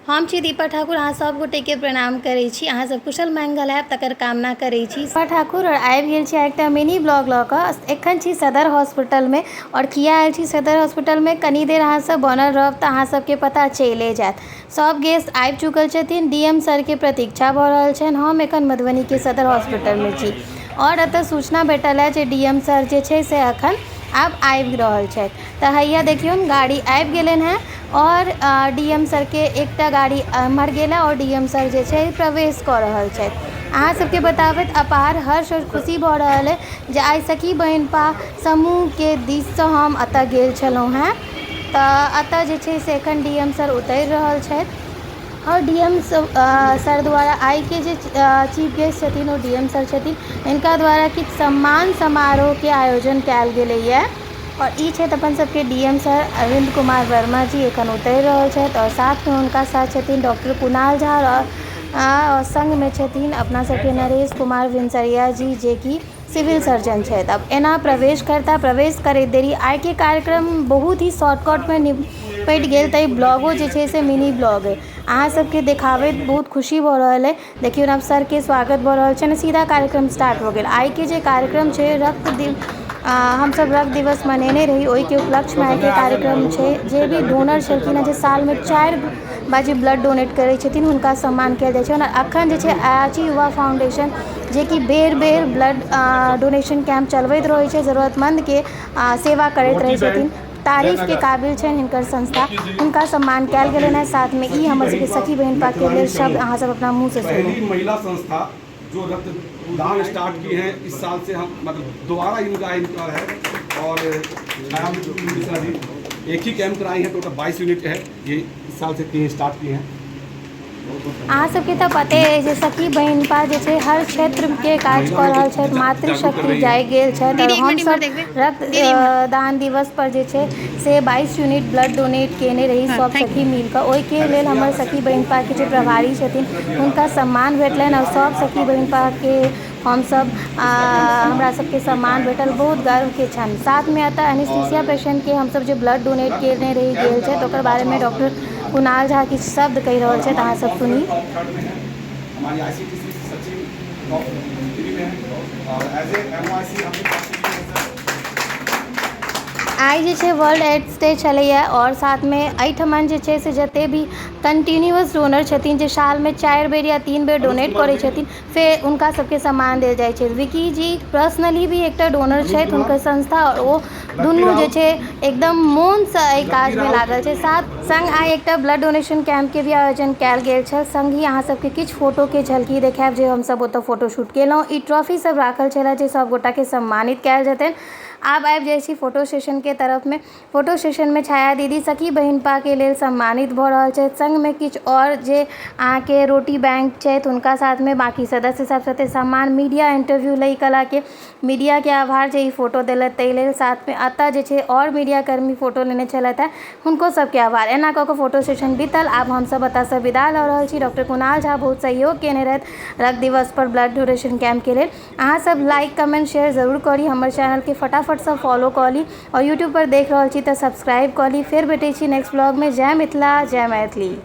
हम छी दीपा ठाकुर, अहाँ सब गोटेके प्रणाम करै छी। अहाँ सब कुशल मंगल हैब तकर कामना करै छी। दीपा ठाकुर और आबि गेल छी एकटा मिनी ब्लॉग लऽ कऽ। एखन छी सदर हॉस्पिटलमे और किया आयल छी सदर हॉस्पिटलमे, कनी देर अहाँ सब बनल रहब तऽ अहाँ सबके पता चलिए जायत। सब गेस्ट आबि चुकल छथिन, डी.एम सरके प्रतीक्षा भऽ रहल छनि। हम एखन मधुबनीके सदर हॉस्पिटलमे छी और एतऽ सूचना भेटल है जे डी.एम सर जे छै से एखन आब आबि रहल छथि। तऽ हैया देखियौन गाड़ी आबि गेलनि हेँ आओर डी एम सरके एकटा गाड़ी एम्हर गेल हँ आओर डी एम सर जे छै प्रवेश कऽ रहल छथि। अहाँ सबके बताबैत अपार हर्ष आओर खुशी भऽ रहल अइ जे आइ सखी बहिनपा समूहके दिससँ हम एतऽ गेल छलहुँ हेँ। तऽ एतऽ जे छै से एखन डी एम सर उतरि रहल छथि आओर डी एम सर द्वारा आइके जे चीफ गेस्ट छथिन ओ डी एम सर छथिन। हिनका द्वारा किछु सम्मान समारोहके आयोजन कयल गेलैए। आओर ई छथि अपन सबके D M sir Arvind Kumar Verma ji, एखन उतरि रहल छथि आओर साथमे हुनका साथ छथिन डॉक्टर कुणाल झा आओर सङ्गमे छथिन अपना सबके नरेश कुमार भिनसरिया जी, जेकि सिविल सर्जन छथि। आब एना प्रवेश करता, प्रवेश करैत देरी आइके कार्यक्रम बहुत ही शॉर्टकटमे निपटि गेल, तऽ ई ब्लॉगो जे छै से मिनी ब्लॉग अइ। अहाँ सबके देखाबैत बहुत खुशी भऽ रहल अइ। देखियौ आब सरके स्वागत भऽ रहल छनि, सीधा कार्यक्रम स्टार्ट भऽ गेल। आइके जे कार्यक्रम छै रक्त दिव, हमसब रक्त दिवस मनेने रही, ओहिके उपलक्ष्यमे आइके कार्यक्रम छै। जे भी डोनर छलखिन हेँ जे सालमे 4 बार ब्लड डोनेट करै छथिन हुनका सम्मान कयल जाइ छै। ओना एखन जे छै अयाची युवा फाउंडेशन जेकि बेर बेर ब्लड डोनेशन कैम्प चलबैत रहै छै, जरूरतमन्दके सेवा करैत रहै छथिन, तारीफके काबिल छनि हिनकर संस्था, हुनका सम्मान कयल गेलनि हेँ। साथमे ई हमर सबके सखी बहिनपाके लेल शब्द अहाँ सब अपना मुँहसँ सुनू। पहली महिला संस्था जो रक्तदान स्टार्ट की है इस साल से, हम मतलब दोबारा इनका इनकार है और छाया मिश्रा जी एक ही कैंप कराई है, टोटल 22 यूनिट है, ये इस साल से 3 स्टार्ट की हैं। अहाँ सबके तऽ पते अइ जे सखी बहिनपा जे छै हर क्षेत्रके काज कऽ रहल छथि, मातृशक्ति जागि गेल छथि। आओर हमसब रक्त दान दिवस पर जे छै से 22 यूनिट ब्लड डोनेट कयने रही सब सखी मिल कऽ। ओहिके लेल हमर सखी बहिनपाके जे प्रभारी छथिन हुनका सम्मान भेटलनि आओर सब सखी बहिनपाके हमसब हमरा सबके सम्मान भेटल, बहुत गर्वके क्षण। साथमे एतऽ एनेस्थीसिया पेशेंटके हमसब जे ब्लड डोनेट कयने रही गेल छै तऽ ओकर बारेमे डॉक्टर कुणाल झा किछु शब्द कहि रहल छथि, अहाँ सब सुनी। हमारी आईसीटीसी सचिव टॉप 3 में है और एज ए एमओआईसी हम भी टॉप 3 में है। आइ जे छै वर्ल्ड एड्स डे छलैए आओर साथमे एहिठमन जे छै से जते भी कन्टिन्यूअस डोनर छथिन जे सालमे 4 बेर या 3 बेर डोनेट करै छथिन फेर हुनका सबके सम्मान देल जाइ छै। विकी जी पर्सनली भी एकटा डोनर छथि, हुनकर संस्था आओर ओ दुनू जे छै एकदम मोनसँ एहि काजमे लागल छै। साथ सङ्ग आइ एकटा ब्लड डोनेशन कैम्पके भी आयोजन कयल गेल छल। सङ्ग ही अहाँ सबके किछु फोटोके झलकी देखायब जे हमसब ओतऽ फोटो शूट केलहुँ। ई ट्रॉफी सब राखल छलै जे सब गोटाके सम्मानित कयल जेतनि। आब आबि जाइ छी फोटो सेशनके तरफमे। फोटो सेशनमे छाया दीदी सखी बहिनपाके लेल सम्मानित भऽ रहल छथि। सङ्गमे किछु आओर जे अहाँके रोटी बैंक छथि हुनका साथमे बाँकी सदस्य सब छथि। सम्मान मीडिया इंटरव्यू लै कलाके मीडियाके आभार जे ई फोटो देलथि ताहि लेल। साथमे एतऽ जे छै आओर मीडियाकर्मी फोटो लेने छलथि हेँ, हुनको सबके आभार। एना कऽ कऽ फोटो सेशन बीतल। आब हमसब एतऽसँ विदा लऽ रहल छी। डॉक्टर कुणाल झा बहुत सहयोग केने रहथि रक्त दिवस पर ब्लड डोनेशन कैम्पके लेल। अहाँ सब लाइक कमेंट शेयर जरूर करी, हमर चैनलके फटाफटसँ फॉलो कऽ ली आओर यूट्यूब पर देख रहल छी तऽ सब्सक्राइब कऽ ली। फेर भेटै छी नेक्स्ट ब्लॉगमे। जय मिथिला, जय मैथिली।